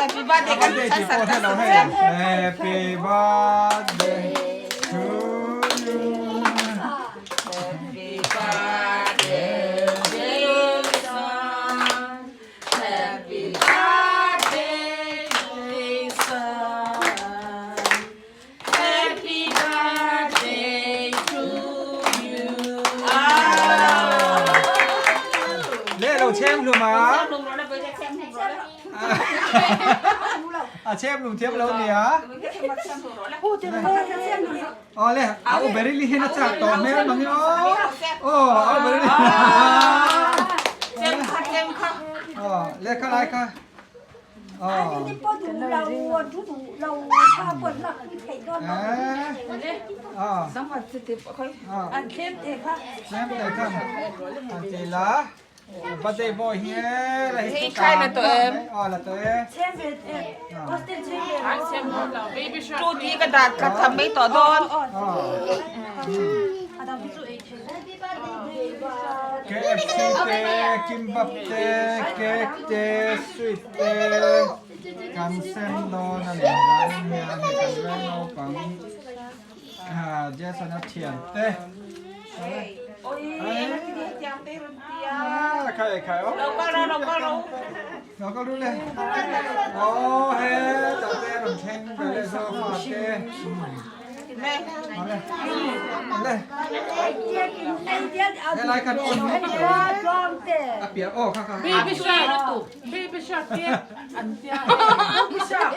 Happy birthday kan Birthday tih pawh hre lo hei. Happy birthday to you. Happy birthday Jason. Happy birthday Jason. Happy birthday to you. Le lo chem hlum a. A chem hlum thiam lo nia. Aw le, a u berili hian a chak tawh hmel mang i aw. Aw, a u berili. Chem kha, chem kha. Aw, le kha lai kha. Birthday boy hi la hi khai la to em la to e tu ti ka dat ka tham mai to don KFC te kimbap te cake te sweet te kan sem dawn a ni ran hian hei kan veng naupang Jason a thian te khai khai o lo kal ru le o he tah te rawn thleng ve leh zawk a te. Helai kan on a piah aw kha kha Baby shark baby shark te an tia baby shark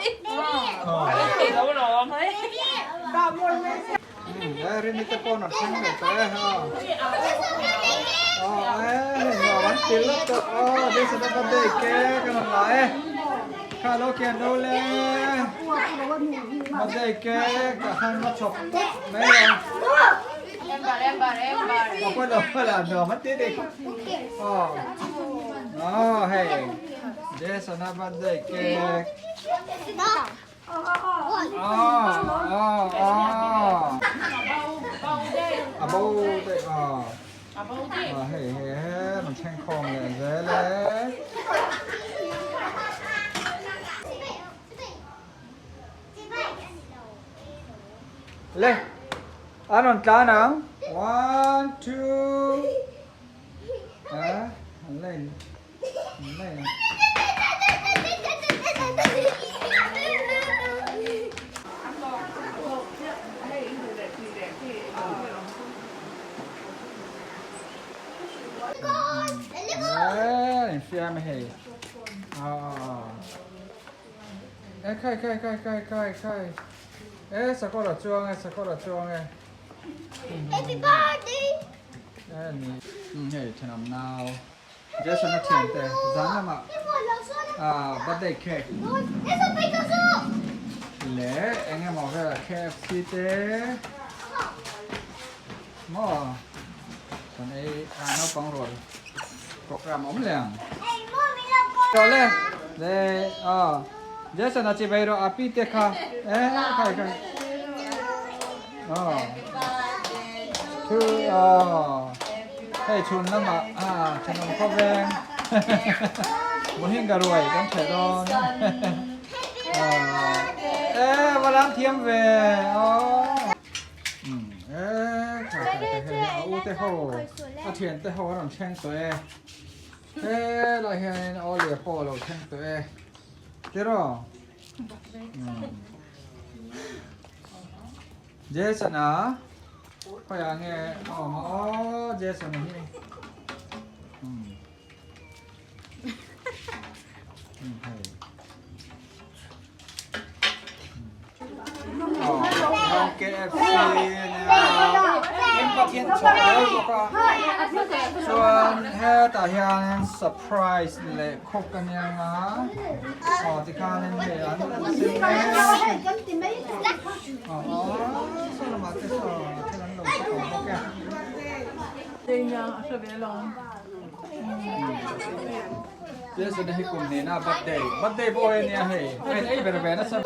Rini te pawh an thleng ve ta e ha aw e hei nuam an til lawk tawh aw Jason a birthday cake an rawn la e kha lo kian do le birthday cake tah khan va chhawp tawp mai a aw pawi lo pawi lo nuam an ti a ni aw aw hei Jason a birthday cake. A bo daih a hei hei he rawn thleng khawm leh zel e. Le an rawn tlan ang one two a an la in Infiam hei e khai khai khai khai khai khai e sakawr a chuang e sakawr a chuang e Happy birthday e ni hei thenawm nau Jason a thian te zan lamah birthday cake leh eng emaw vel KFC te maw kan ei a naupang rual program awm leh ang tawh le le aw Jason a chi vei rawh a pi te kha e khai khai aw thu aw Hei chhun lamah a thenawm khawp veng Mohinga ruai kan theh dawn e va lam thiam ve aw e kha kha kha hei a u te ho a thian te ho a rawn thleng tawh e helai hianin awle pawh a lo thleng tawh e tiraw Jason a khawiah nge a awm a aw Jason a hi hei aw KFC ania in Pathian chhawk zel bawk a chuan hetah hianin surprise leh khawp ka nia nga aw tikhanin hei an sem mek. Jason hi kum nena birthday birthday boy ania hei hei ei ber ve nasa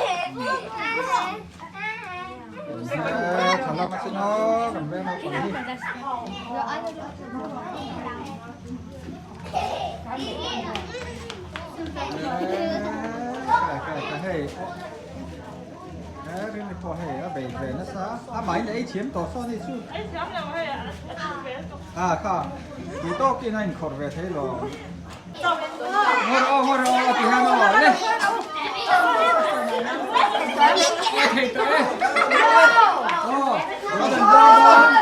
thalak a chino kan veng naupang hi pek a hei he rin pawh hei a bei ve nasa a mah in a ei thiam tawh sawn hei chu a kha tih tawkin a inkhawrh ve thei lo ngawr aw ngawr aw a ti hian aw le a thei tawh e aw a dan dawn.